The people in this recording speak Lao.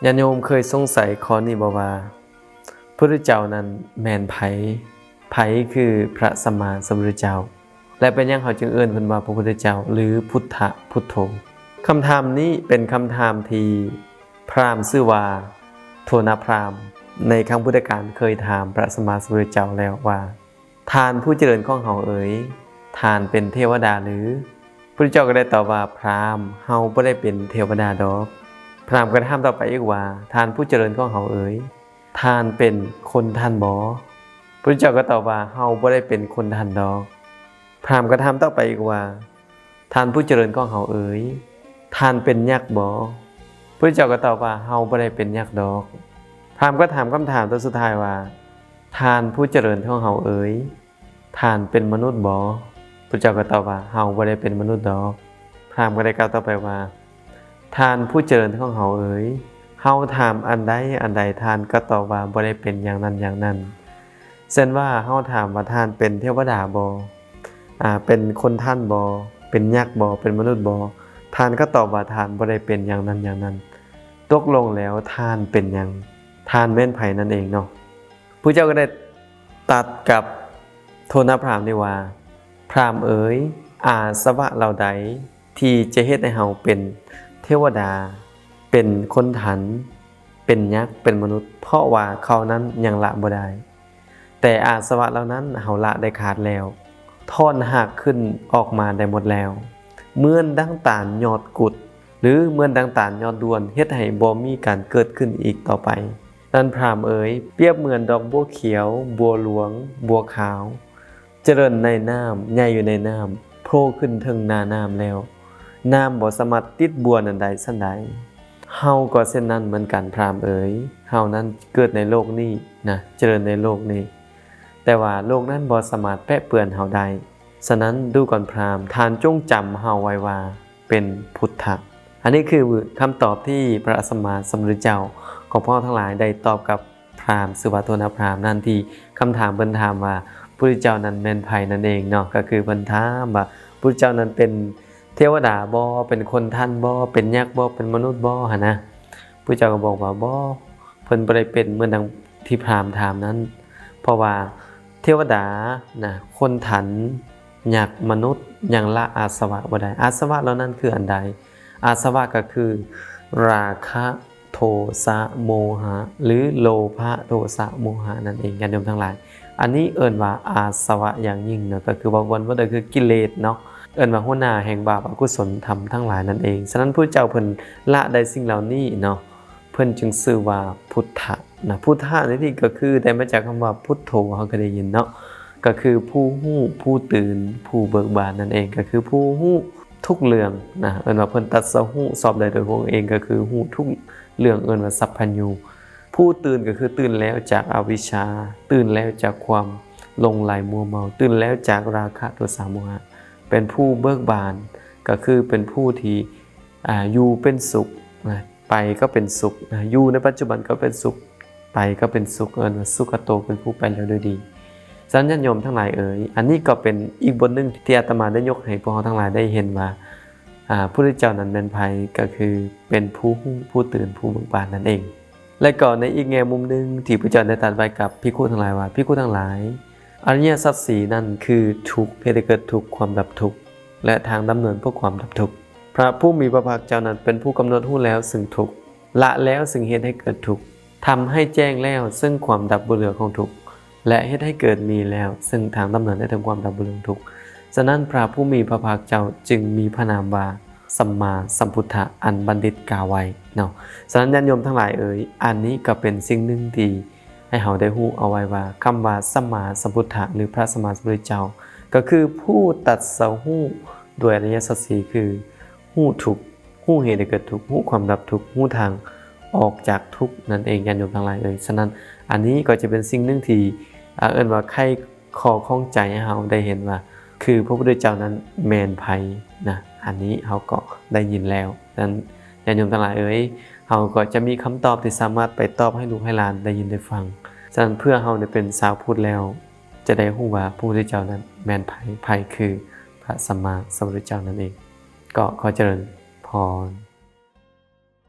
ຍາດໂຍມເຄີຍສົງໄສຂໍ້ນີ້ບໍ່ວ່າ ພຸດທະເຈົ້ານັ້ນແມ່ນໃຜ? ໃຜຄືພະສຳມາສຳພຸດທະເຈົ້າ? ແລະ ເປັນຫຍັງເຮົາຈຶ່ງເອີ້ນເພິ່ນວ່າພະພຸດທະເຈົ້າ ຫຼື ພຸດທະ ພຸດໂທ? ຄຳຖາມນີ້ເປັນຄຳຖາມທີ່ພຣາມຊື່ວ່າໂທນະພຣາມ ໃນຄັ້ງພຸດທະການເຄີຍຖາມພະສຳມາສຳພຸດທະເຈົ້າແລ້ວວ່າ ທ່ານຜູ້ຈະເລີນຂອງເຮົາເອີຍ, ທ່ານເປັນເທວະດາຫຼື? ພະພຸດທະເຈົ້າກໍໄດ້ຕອບວ່າ ພຣາມ, ເຮົາບໍ່ໄດ້ເປັນເທວະດາດອກ. ພຣາມກໍຖາມຕໍ່ໄປອີກວ່າ ທ່ານຜູ້ຈະເລີນຂອງເຮົາເອີຍ, ທ່ານເປັນຄົນທັນບໍ? ພະພຸດທະເຈົ້າກໍຕອບວ່າ ເຮົາບໍ່ໄດ້ເປັນຄົນທັນດອກ. ພຣາມກໍຖາມຕໍ່ໄປອີກວ່າ ທ່ານຜູ້ຈະເລີນຂອງເຮົາເອີຍ, ທ່ານເປັນຍັກບໍ? ພະພຸດທະເຈົ້າກໍຕອບວ່າ ເຮົາບໍ່ໄດ້ເປັນຍັກດອກ. ພຣາມກໍຖາມຄຳຖາມຕົວສຸດທ້າຍວ່າ ທ່ານຜູ້ຈະເລີນຂອງເຮົາເອີຍ, ທ່ານເປັນມະນຸດບໍ? ພະພຸດທະເຈົ້າກໍຕອບວ່າ ເຮົາບໍ່ໄດ້ເປັນມະນຸດດອກ. ພຣາມກໍໄດ້ກ່າວຕໍ່ໄປວ່າ ທ່ານຜູ້ຈະເລີນຂອງເຮົາເອີຍ, ເຮົາຖາມອັນໃດອັນໃດ ທ່ານກໍຕອບວ່າບໍ່ໄດ້ເປັນຢ່າງນັ້ນຢ່າງນັ້ນ. ເຊັ່ນວ່າເຮົາຖາມວ່າ ທ່ານເປັນເທວະດາບໍ? ອາ ເປັນຄົນທັນບໍ? ເປັນຍັກບໍ? ເປັນມະນຸດບໍ? ທ່ານກໍຕອບວ່າ ທ່ານບໍ່ໄດ້ເປັນຢ່າງນັ້ນຢ່າງນັ້ນ. ຕົກລົງແລ້ວທ່ານເປັນຫຍັງ? ທ່ານແມ່ນໃຜນັ້ນເອງເນາະ? ພະເຈົ້າກໍໄດ້ຕັດກັບໂທນະພຣາມນີ້ວ່າ ພຣາມເອີຍ, ອາສະວະເຫຼົ່າໃດທີ່ຈະເຮັດໃຫ້ເຮົາເປັນເທວະດາ, ເປັນຄົນທັນ, ເປັນຍັກ, ເປັນມະນຸດ, ເພາະວ່າເຂົານັ້ນຍັງລະບໍ່ໄດ້. ແຕ່ອາສະວະເຫຼົ່ານັ້ນເຮົາລະໄດ້ຂາດແລ້ວ, ຖອນຮາກຂຶ້ນອອກມາໄດ້ໝົດແລ້ວ, ເໝືອນດັ່ງຕານຍອດກຸດ ຫຼື ເໝືອນດັ່ງຕານຍອດດ້ວນ, ເຮັດໃຫ້ບໍ່ມີການເກີດຂຶ້ນອີກຕໍ່ໄປ. ທ່ານພຣາມເອີຍ, ປຽບເໝືອນດອກບົວຂຽວ, ບົວຫຼວງ, ບົວຂາວ, ຈະເລີນໃນນ້ຳ, ໃຫຍ່ຢູ່ໃນນ້ຳ, ໂຜ່ຂຶ້ນເທິງໜ້ານ້ຳແລ້ວ, ນ້ຳບໍ່ສາມາດຕິດບົວນັ້ນໄດ້ສັນໃດ. ເຮົາກໍເຊັ່ນນັ້ນເໝືອນກັນພຣາມເອີຍ, ເຮົານັ້ນເກີດໃນໂລກນີ້ນະ, ຈະເລີນໃນໂລກນີ້, ແຕ່ວ່າໂລກນັ້ນບໍ່ສາມາດແປະເປື້ອນເຮົາໄດ້. ສະນັ້ນດູກ່ອນພຣາມ, ທ່ານຈົ່ງຈຳເຮົາໄວ້ວ່າເປັນພຸດທະ. ອັນນີ້ຄືຄຳຕອບທີ່ພະສຳມາສຳພຸດທະເຈົ້າຂອງພວກເຮົາທັງຫຼາຍໄດ້ຕອບກັບ ພຣາມ ຊື່ວ່າໂທນະພຣາມນັ້ນ ທີ່ຄຳຖາມເພິ່ນຖາມວ່າ ພຸດທະເຈົ້ານັ້ນແມ່ນໃຜນັ້ນເອງເນາະ, ກໍຄືເພິ່ນຖາມວ່າ ພຸດທະເຈົ້ານັ້ນເປັນເທວະດາບໍ? ເປັນຄົນທັນບໍ? ເປັນຍັກບໍ? ເປັນມະນຸດບໍ? ຫັ້ນນະ. ພຸດທະເຈົ້າກໍບອກວ່າ ບໍ່, ເພິ່ນບໍ່ໄດ້ເປັນເໝືອນດັ່ງທີ່ພຣາມຖາມນັ້ນ, ເພາະວ່າເທວະດານະ, ຄົນທັນ, ຍັກ, ມະນຸດ ຍັງລະອາສະວະບໍ່ໄດ້. ອາສະວະເຫຼົ່ານັ້ນຄືອັນໃດ? ອາສະວະກໍຄື ລາຄະ ໂທສະ ໂມຫະ ຫຼື ໂລພະ ໂທສະ ໂມຫະ ນັ້ນເອງ ຍາດໂຍມທັງຫຼາຍ. ອັນນີ້ເອີ້ນວ່າອາສະວະຢ່າງຍິ່ງເນາະ, ກໍຄືວ່າວັນວ່າໄດ້ຄືກິເລດເນາະ, ເອີ້ນວ່າຫົວໜ້າແຫ່ງບາບອະກຸສົນທຳທັງຫຼາຍນັ້ນເອງ. ສະນັ້ນ ພະເຈົ້າເພິ່ນລະໄດ້ສິ່ງເຫຼົ່ານີ້ເນາະ, ເພິ່ນຈຶ່ງຊື່ວ່າພຸດທະນະ. ພຸດທະໃນທີ່ນີ້ກໍຄືໄດ້ມາຈາກຄຳວ່າພຸດໂທ, ເຮົາເຄີຍໄດ້ຍິນເນາະ, ກໍຄືຜູ້ຮູ້, ຜູ້ຕື່ນ, ຜູ້ເບີກບານນັ້ນເອງ, ກໍຄືຜູ້ຮູ້ທຸກເລື່ອງນະ. ເອີ້ນວ່າເພິ່ນຕັດສະຮູ້ຊອບໄດ້ໂດຍພະອົງເອງ, ກໍຄືຮູ້ທຸກ ເລື່ອງເອີ້ນວ່າສັບພັນຍູ. ຜູ້ຕື່ນກໍຄືຕື່ນແລ້ວຈາກອະວິຊຊາ, ຕື່ນແລ້ວຈາກຄວາມຫຼົງໄຫຼມົວເມົາ, ຕື່ນແລ້ວຈາກລາຄະ ໂທສະ ໂມຫະ, ເປັນຜູ້ເບີກບານ, ກໍຄືເປັນຜູ້ທີ່ ອາ ຢູ່ເປັນສຸກນະ, ໄປກໍເປັນສຸກນະ, ຢູ່ໃນປັດຈຸບັນກໍເປັນສຸກ, ໄປກໍເປັນສຸກ, ເອີ້ນວ່າສຸກະໂຕ, ເປັນຜູ້ໄປແລ້ວໂດຍດີ. ສະນັ້ນ ຍາດໂຍມທັງຫຼາຍເອີຍ, ອັນນີ້ກໍເປັນອີກບົດໜຶ່ງທີ່ອາດຕະມາໄດ້ຍົກໃຫ້ພວກເຮົາທັງຫຼາຍໄດ້ເຫັນວ່າ ອາ ພຸດທະເຈົ້ານັ້ນແມ່ນໃຜ? ກໍຄືເປັນຜູ້ຮູ້, ຜູ້ຕື່ນ, ຜູ້ເບີກບານນັ້ນເອງ. ແລະກໍໃນອີກແງ່ມຸມໜຶ່ງທີ່ພະເຈົ້າໄດ້ຕັດໄວ້ກັບພິກຂຸທັງຫຼາຍວ່າ, ພິກຂຸທັງຫຼາຍ, ອະລິຍະສັດສີ່ນັ້ນຄືທຸກ, ເຮັດໃຫ້ເກີດທຸກ, ຄວາມດັບທຸກ ແລະ ທາງດຳເນີນເພື່ອຄວາມດັບທຸກ. ພະຜູ້ມີພະພາກເຈົ້ານັ້ນເປັນຜູ້ກຳນົດຮູ້ແລ້ວເຊິ່ງທຸກ, ລະແລ້ວເຊິ່ງເຮັດໃຫ້ເກີດທຸກ, ທຳໃຫ້ແຈ້ງແລ້ວເຊິ່ງຄວາມດັບບໍ່ເຫຼືອຂອງທຸກ ແລະ ເຮັດໃຫ້ເກີດມີແລ້ວເຊິ່ງທາງດຳເນີນໄດ້ເຖິງຄວາມດັບບໍ່ເຫຼືອຂອງທຸກ. ສະນັ້ນ ພະຜູ້ມີພະພາກເຈົ້າຈຶ່ງມີພະນາມວ່າ ສຳມາສຳພຸດທະ ອັນບັນດິດກ່າວໄວ້ເນາະ. ສະນັ້ນ ຍາດໂຍມທັງຫຼາຍເອີຍ, ອັນນີ້ກໍເປັນສິ່ງໜຶ່ງທີ່ໃຫ້ເຮົາໄດ້ຮູ້ເອົາໄວ້ວ່າ ຄຳວ່າສຳມາສຳພຸດທະ ຫຼື ພະສຳມາສຳພຸດທະເຈົ້າ ກໍຄືຜູ້ຕັດສະຮູ້ດ້ວຍອະລິຍະສັດສີ່ ຄືຮູ້ທຸກ, ຮູ້ເຫດໃຫ້ເກີດທຸກ, ຮູ້ຄວາມດັບທຸກ, ຮູ້ທາງອອກຈາກທຸກນັ້ນເອງ ຍາດໂຍມທັງຫຼາຍເອີຍ. ສະນັ້ນ ອັນນີ້ກໍຈະເປັນສິ່ງໜຶ່ງທີ່ ອາ ເອີ້ນວ່າໄຂຂໍ້ຂ້ອງໃຈໃຫ້ເຮົາໄດ້ເຫັນວ່າ ຄືພະພຸດທະເຈົ້ານັ້ນແມ່ນໃຜນະ? ອັນນີ້ເຮົາກໍໄດ້ຍິນແລ້ວ. ສະນັ້ນ ຍາດໂຍມທັງຫຼາຍເອີຍ, ເຮົາກໍຈະມີຄຳຕອບທີ່ສາມາດໄປຕອບໃຫ້ລູກໃຫ້ຫຼານໄດ້ຍິນໄດ້ຟັງ. ສະນັ້ນ ເພື່ອເຮົາໄດ້ເປັນຊາວພຸດແລ້ວ ຈະໄດ້ຮູ້ວ່າພະພຸດທະເຈົ້ານັ້ນແມ່ນໃຜ, ໃຜຄືພະສຳມາສຳພຸດທະເຈົ້ານັ້ນເອງ. ກໍຂໍຈະເລີນພອນ.